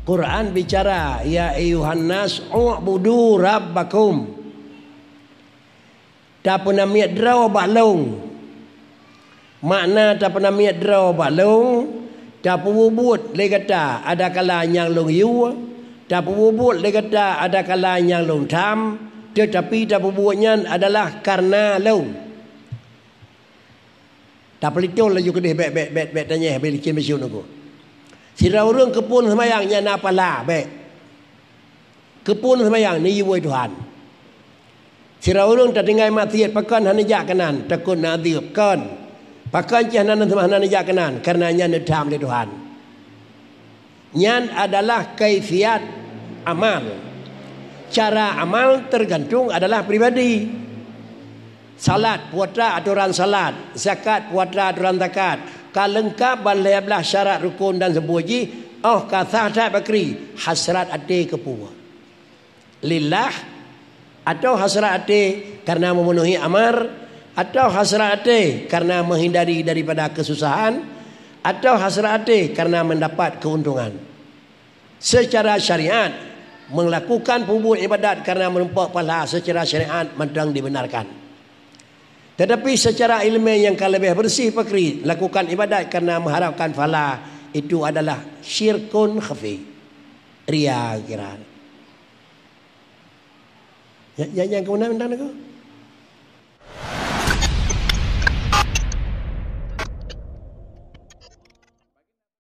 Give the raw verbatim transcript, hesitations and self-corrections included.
Quran bicara, "Ya ayyuhan nas, u'budu rabbakum." Tapeunamiet droe bak lôn. Makna tapeunamiet droe bak lôn, tapeubuet lé gata adakala nyang lôn yue, tapeubuet lé gata adakala nyang lôn tham, teutapi tapeubuet nyan adalah kareuna lôn. Tapeulitong laju keudeh, bék, bék, bék, bék tanyeh, bék licén bacut nunggu. Sidroe ureuëng keupeue seumayang nyan na pahala, bék. Keupeue seumayang, neuyue Tuhan. Sidroe ureuëng tatinggai maksiet, pakon hana jak keunan, takot na adeueb, kon. Pakon cit hana, hana jak keunan, kareuna nyan neutham lé Tuhan. Nyan adalah kaifiat amal. Cara amal teugantung adalah pribadi. Salat, puasa atoran salat, zakat, puasa atoran zakat, ka leungkab ban lhée blaih syarat rukon dan seubuah jih, óh ka sah that bakri, hasrat até keupeue. Lillah, atau hasrat até kareuna memenuhi amar, atau hasrat até kareuna menghindari daripada kesusahan, atau hasrat até kareuna mendapat keuntungan. Secara syariat, melakukan peubuet ibadat kareuna meurumpok pahala secara syariat mantong dibenarkan. Tetapi secara ilmiah nyang ka leubeh bersih pakri, lakukan ibadat kareuna mengharapkan pahala, itu adalah syirkun khafi. Ria kira. Ya, ya, nyang keumudian tentang aku.